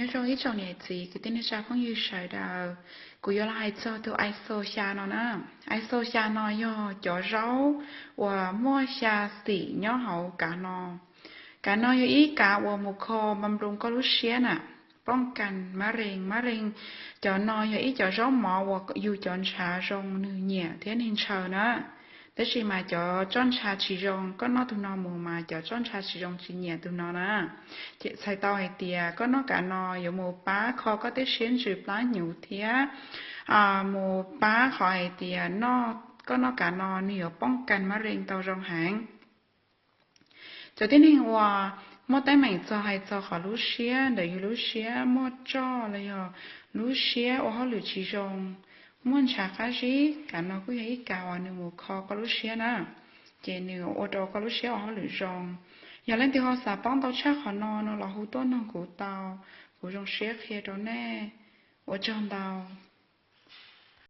Nyob zoo ib tsoom niam txiv kwv tij neej tsa phooj ywg sawv daws, kuv yuav los hais txog tus iso xya no na. Iso xya no yog cov zaub uas muaj xya xim nyob hauv kav no. Kav no yog ib kav uas mus kho npa nploos koj lub siab na, poob kas mab rees. Mab rees cov no yog ib cov zaub mov uas yus cov ntshav zoo nws nyiam thiab nws ntshaw na. Tab sis mas cov tsob ntshav tsis zoo, koj noj tus no mus mas cov tsob ntshav tsis zoo tsis nyiam tus no na. Ces txhais tau hais tias koj noj kav no yuav mus pab kho koj tej siab ntsws plab hnyuv thiab mus pab qhov hais tias koj noj kav no nws yuav poob kas mab rees tau zoo heev. Cov tib neeg uas muaj teeb meem txog hais txog qhov lub siab ntawm yus lub siab muaj roj los yog lub siab ua hauj lwm tsis zoo, muaj ntshav qab zib, kav no kuj yog ib kav uas nws mus kho koj lub siab na, ces nws ua rau koj lub siab ua hauj lwm zoo. Yog leej twg ho xav paub ntau tshaj qhov no no los hu tuaj noog kuv tau, kuv zoo siab qhia rau nej. Ua tsaug ntau.